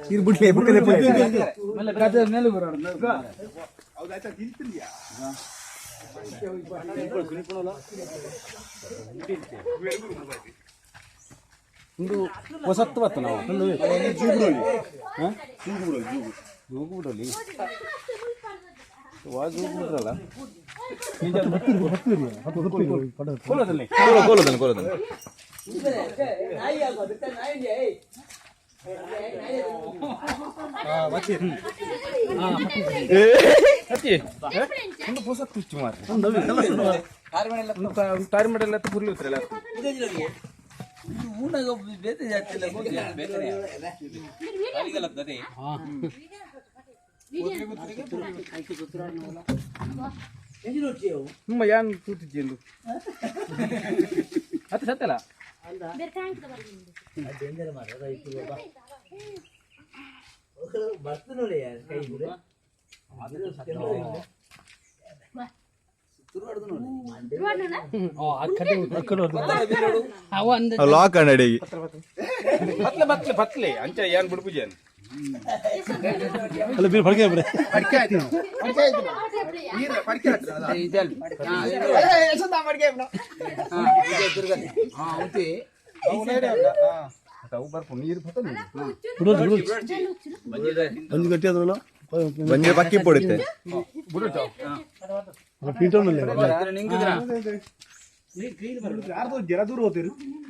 ನೀರು ಬಿಡ್ಲಿ ಬುಕ್ಕದೆ. ಒಂದು ಹೊಸತ್ತು ಬತ್ತ ನಾವು ಜೂಗು ಬಿಡಲಿ ವಾ ಜೂಗು ಬಿಡ್ರಲ್ಲ. ಕೋಲದಲ್ಲಿ. ಕೋಲದನ್ನು ಕೋಲದನ್ನು. ಅತ್ತಿ ಒಂದು ಹೊಸತ್ತು ಇಚ್ಚು ಮಾರ್ರೆ. ಒಂದು ತಾರಿ ಮಾಡಲ್ಲ ಪುರ್ಲಿ ಉತ್ತರಲ್ಲ. ನಿಮ್ಮ ಯಾನ್ ತೂತಿದ್ದೆ ಅತ್ತ ಸತ್ತಲ್ಲ. ಲಾಕ್ ಅಡಿಗೆ. ಪತ್ಲೆ ಪತ್ಲೆ ಪತ್ಲೆ ಅಂಚ ಯಾನ್ ಬಿಡ್ಪುಜಾನ್. ಅಲ್ಲ ಬೀರ್ ಫಡಕೆ ಬಿಡೆ. ಅವು ಬರ್ಪು ನೀರು ಬತ್ತಲ್ಲ. ಬಿಡೋದು ಬಂಜು ಗಟ್ಟಿ ಅದಲ್ಲ. ಬಂಜೆ ಪಕ್ಕಿ ಪೊಡಿತೆ. ಪೀಟೋನಲ್ಲಿ. ಯಾರ್ದು ಜರ ದೂರ ಹೋಗ್ತೀರಿ.